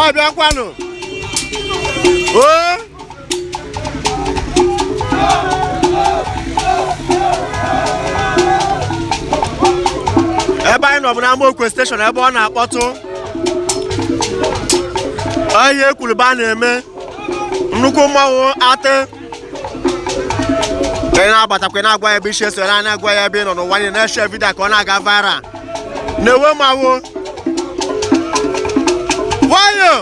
Abịakwanụ o. Ebe anyị nọ bụ na Amokwe station, ebe ọ na-akpọtụ. Ihe ekwuru bụ a na-eme nnukwu mmanwụ atị. Ka ị na-abatakwa, na-agwa ya ebe isi eso na na-agwa ya ebe ị nọ n'ụwa niile, na-eshare video ka ọ na-aga viral. Na-ewe mmanwụ nwayọ.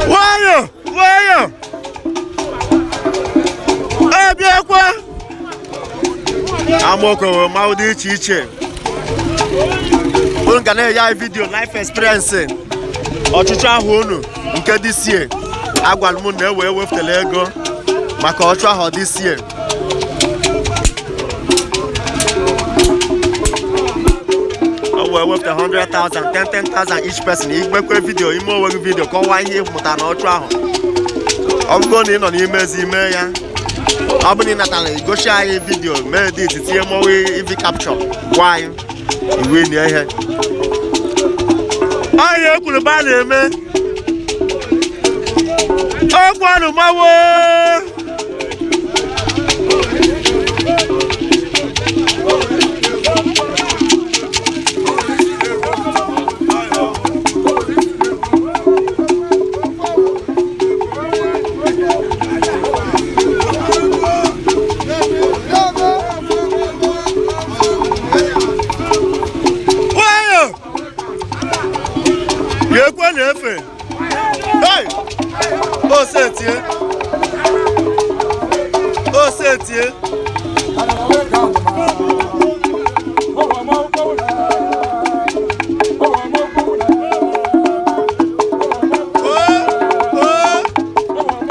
Nwayọ nwayọ, ebiakwa. Amokwe nwere mmanwụ dị iche iche. Unu ga na-enye anyị video life experience ọchụchụ ahụ unu nke this year. Agwara m na ewe wepụtara ego maka ọchụ ahụ this year. O wee wepụta 100,000, 10 10,000 each person. Igbekwe video, ime onwe gị video, kọwaa ihe ị mụtara na ọchụ ahụ. Ọ bụgo na ị nọ n'ime ezi ime ya, ọ bụ na ị natara, igosi anyị video, mee edit, tinye mmọnwụ ivi capture, gwa anyị iwe na ihe ọhịa ekwuru ba na-eme ọgwụ mmanwụ. Nwayọ ga-ekwe na-efe. Hey! Osetie, osetie. O o.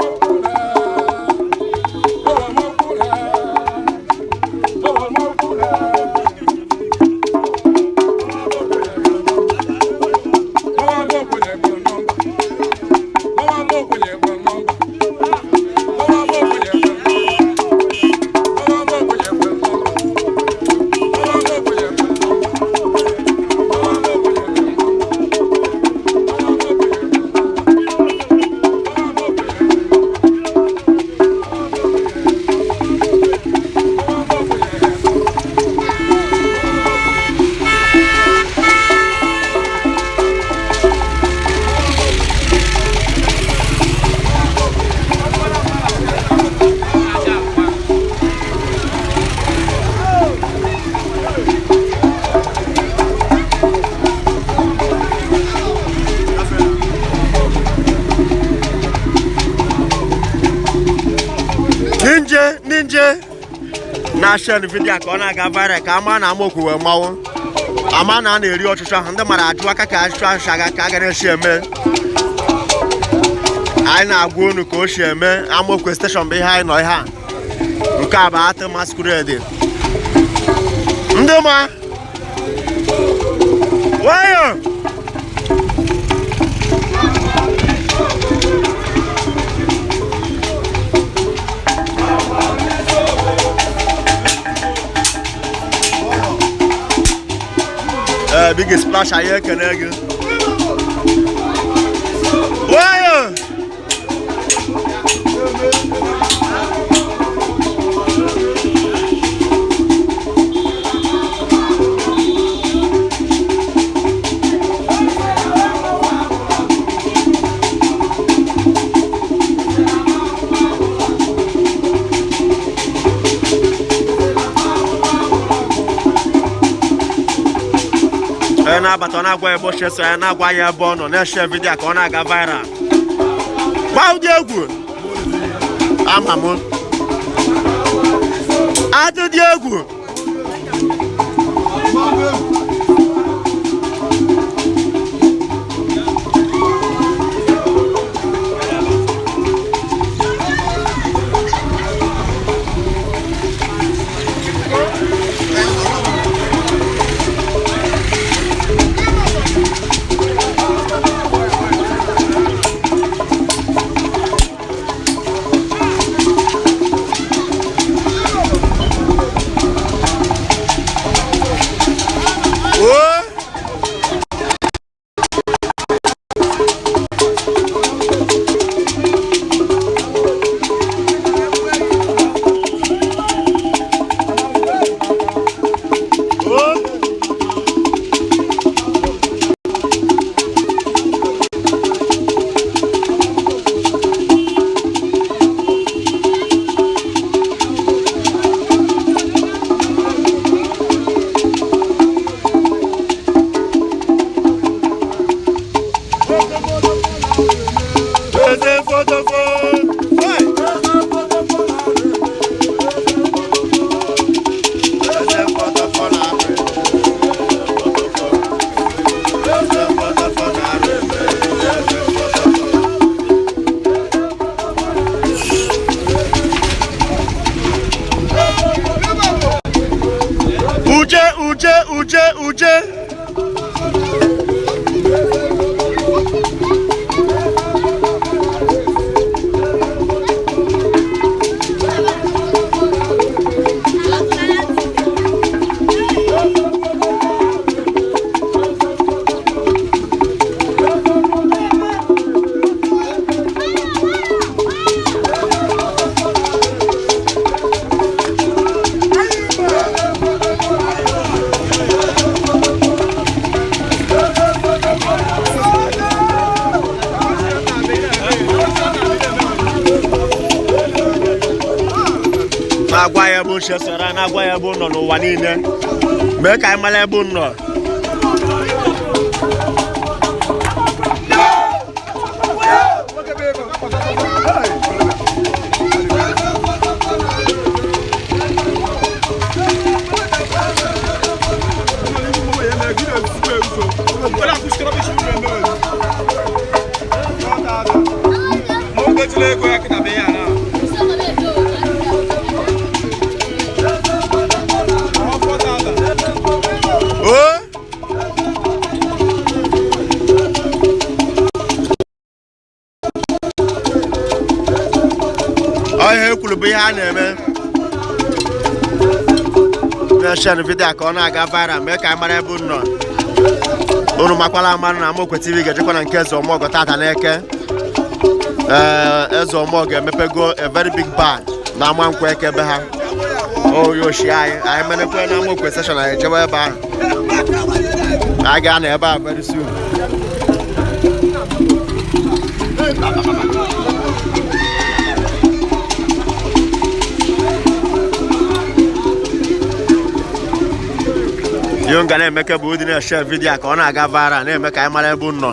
Ninje ninje na-ashare video ka ọ na-aga viral, ka ama na Amokwe wee mmanwụ, ama na a na-eri ọchụchụ ahụ. Ndị mara ajụ aka ka achụchụ ahụ si aga, ka a gara esi eme. Anyị na-agwa unu ka o si eme. Amokwe station bụ ihe anyị nọ. Ihe a nke a bụ atị masquerade. Ndị ma nwayọ. Ee, Big Splash, anyị ekene gị. Nwayọ. Onye na-abata, ọ na-agwa ya ebe ochie so ya, na-agwa ya ebe ọ nọ, na-eshare video ka ọ na-aga viral. Gbaa ụdị egwu ama m atụ dị egwu. uje uje uje. Na-agwa ya ebe ochie soro, na-agwa ya ebe nọ n'ụwa niile. Mee ka anyị mara ebe nọ. O ọ ihe ekwuru bụ ihe a na-eme. Na-eshare video ka ọ na-aga viral. Mee ka anyị mara ebe unu nọ. Unu makwala amara na Amaokwe TV ga-ejekwa na nke Eze Ọmọgọ tata n'Eke. Ee, Eze Ọmọgọ emepego a very big bar na Amankwo Eke be ha. Oyi oshi anyị, anyị menekwe na Amaokwe session, anyị ejewe ebe ahụ. Anyị ga-anọ ebe a very soon. Ihe m ga na-emeke bụ ụdị na-eshare video a ka ọ na-aga viral, na-eme ka anyị mara ebe unu nọ.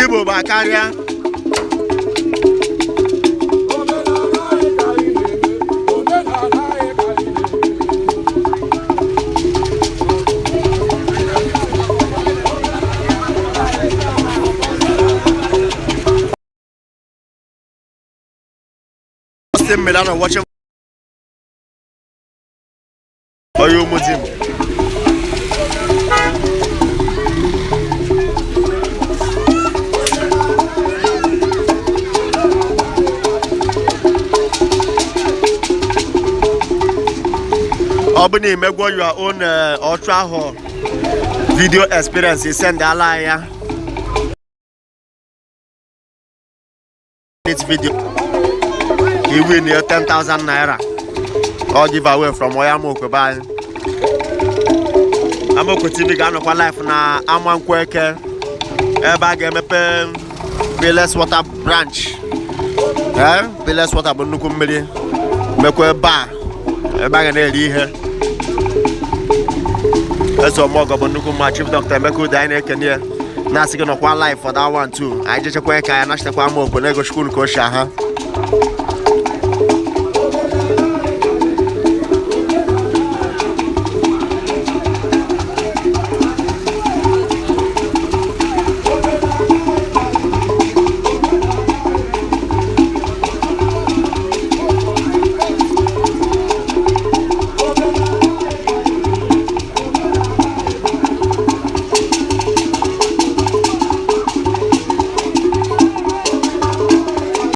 Igbo bụ akarịa. Austin Milano watching Oyo Umudim. Ọ bụ na imegwo your own ọchụ ahụ video experience, send ala anyị ya minute video ka i win ya 10,000 naira ọ give away from Oya Amaokwe be anyị. Amaokwe TV ga-anọkwa live na Amankwo Eke ebe a ga-emepe Fearless Water branch. Ee, Fearless Water bụ nnukwu mmiri mekwa ebe a, ebe a ga na-eri ihe. Eze Ọmọgọ bụ nnukwu mma. Chief Dr. Emeka Ude, anyị na-ekene ya, na-asị gị nọkwa live for that one too. Anyị jechekwa ka anyị nachitekwa Amaokwe na-egochikwu nke ochie ha.